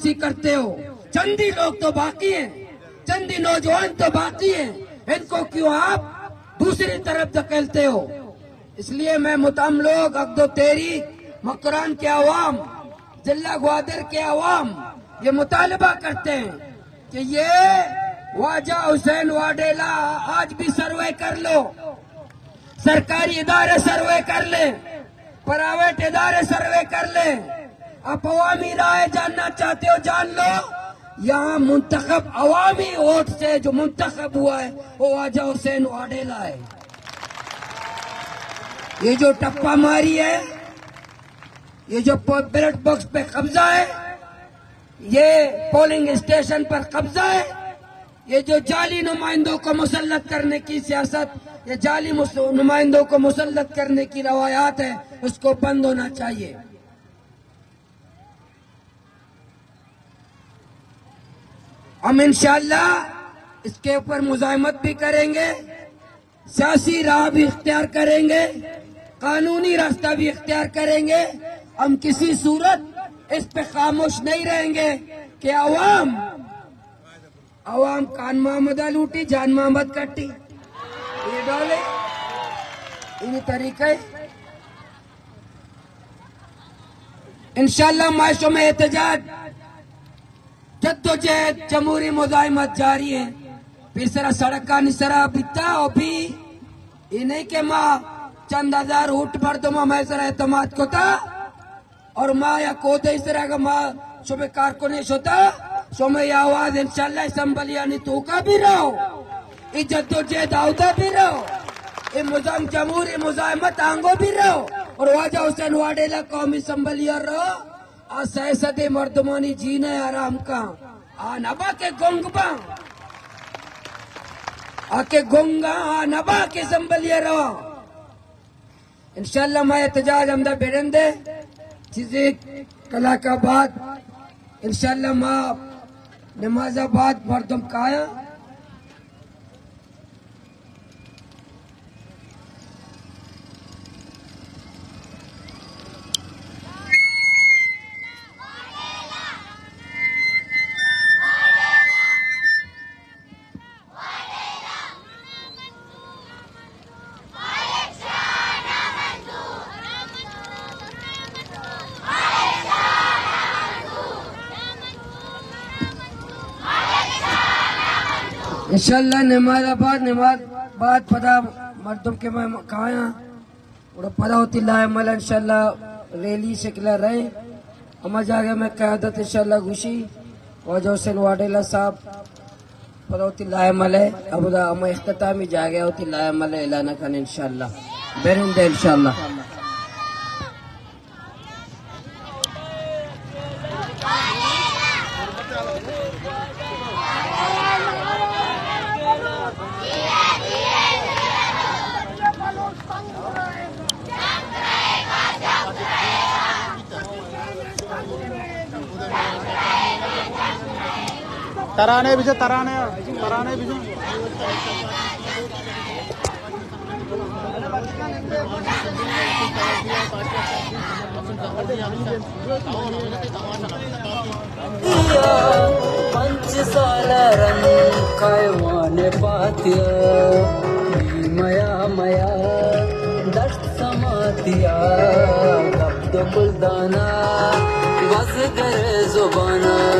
سی کرتے ہو؟ چندی لوگ تو باقی ہیں، چندی نوجوان تو باقی ہیں، ان کو کیوں آپ دوسری طرف دھکیلتے ہو؟ اس لیے میں متمم لوگ اگدو تحریک، مکران کے عوام، ضلع گوادر کے عوام یہ مطالبہ کرتے ہیں کہ یہ واجہ حسین واڈیلا آج بھی سروے کر لو، سرکاری ادارے سروے کر لیں، پرائیویٹ ادارے سروے کر لیں۔ آپ عوامی رائے جاننا چاہتے ہو، جان لو، یہاں منتخب عوامی ووٹ سے جو منتخب ہوا ہے وہ واجہ حسین واڈیلا ہے۔ یہ جو ٹپا ماری ہے، یہ جو پ-، بیلٹ باکس پہ قبضہ ہے، یہ پولنگ اسٹیشن پر قبضہ ہے، یہ جو جعلی نمائندوں کو مسلط کرنے کی سیاست، یہ جعلی مس-، نمائندوں کو مسلط کرنے کی روایات ہے، اس کو بند ہونا چاہیے۔ ہم انشاءاللہ اس کے اوپر مزاحمت بھی کریں گے، سیاسی راہ بھی اختیار کریں گے، قانونی راستہ بھی اختیار کریں گے۔ ہم کسی صورت اس پہ خاموش نہیں رہیں گے کہ عوام، عوام خان محمد لوٹی، جان محمد کٹی۔ یہ ڈولے، یہ طریقہ ہے۔ انشاءاللہ ما شمئے احتجاج، جدوجہد، جمہوری مزاحمت جاری ہے۔ پیسرا سڑکانی سرا بیتا اور بھی یہ نہیں کہ ما چند ہزار اونٹ مردم ہمیں سرا اعتماد کتا اور ما یا کودے سرا اگر ما شمئے کارکنے شتا، شمئے آواز انشاءاللہ اسمبلیانی توکا بھی رہو، یہ جدوجہد آودا بھی رہو، یہ مزاحم-، جمہوری مزاحمت آنگو بھی رہو اور واجہ حسین واڈیلا قومی اسمبلی رہو۔ آ سئے سدیں مردمانی جین ء آرام کن۔ آ نبا کہ گنگ باں۔ آ کہ گنگ آں، آ نبا کہ اسمبلی ء رواں۔ انشاءاللہ ما احتجاج ہمدا بہ رندیں۔ چیزے کلاک ء بعد انشاءاللہ ما نماز ء بعد مردم کایاں۔ انشاءاللہ نماز آباد، نماز بعد پدا مردم کہ مئے کایاں، گڑا پدا وتی لائحہ عمل انشاءاللہ ریلی شکل ء رہے۔ ہما جاگہ مئے قیادت انشاءاللہ گوشی، واجہ حسین واڈیلا صاحب پدا وتی لائحہ عمل ء، ابدا ہما اختتامی جاگہ وتی لائحہ عمل ء اعلان کن انشاءاللہ۔ برندے انشاءاللہ۔ ترانے بجے، ترانے، ترانے بجے۔ پنچ سال رند کائیوان پاتیا، میا میا دشت سماتیا، گپ دو کلدانا بزگر زبانا۔